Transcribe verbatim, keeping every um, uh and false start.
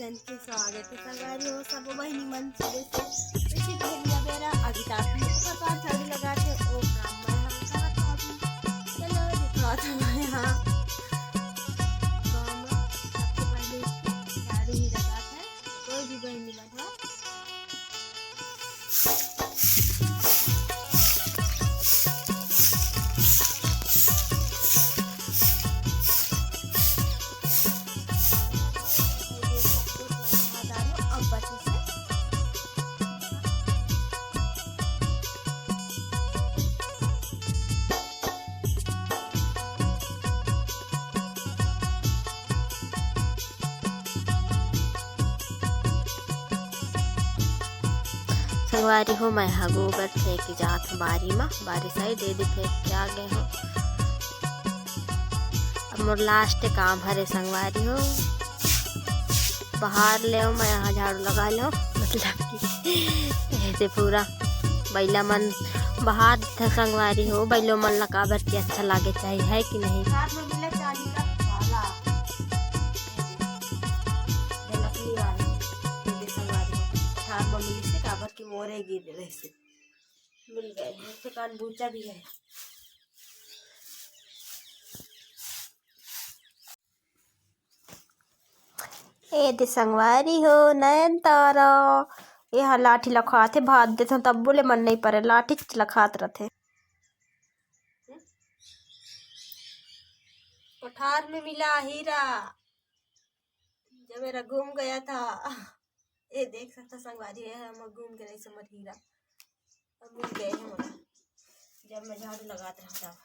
के स्वागत हे संगवारी हो, सबो बहिनी मन सुबह से। वैसे बहिनिया बेरा अभी तक नहीं पता झाड़ू लगात हे, ओ काम में हम करत हन अभी। चलो, दिखावत हन यहाँ। गाँव में सबसे पहले झाड़ू ही लगात हे, कोई भी बहिनी मन ह। संगवारी हो, मैं हा गोबर फेंक जात हूँ बारी मा, बारी side ए दे फेंक के आ गए हूँ। अब मोर last काम हरे संगवारी हो, बहार लेव, मैं यहाँ झाड़ू लगा लेव, मतलब कि ऐसे पूरा बैला मन बहार देथे संगवारी हो, बैलो मन ला काबर के अच्छा लागे चाहिए, है कि नहीं? हाथ में मिले चांदी का भाला, ये लकड़ी वाला, ये दे संगवारी हो, हाथ में मिले से काबर कि मोरे गिर रहे से मिल गए हैं, तो कान बूचा भी है। ए दे संगवारी हो, नयन तारा, ए हा लाठी ला खाथे, भात देथन तब्बो ले मन नहीं परे, लाठी ला खात रथे। कोठार में मिला हीरा, जब मेरा गुम गया था। ए देख सकता संगवारी, ए हम गुम के नहीं समझ हीरा, अब मिल गए हैं मोला, जब मैं झाड़ू लगात रहता।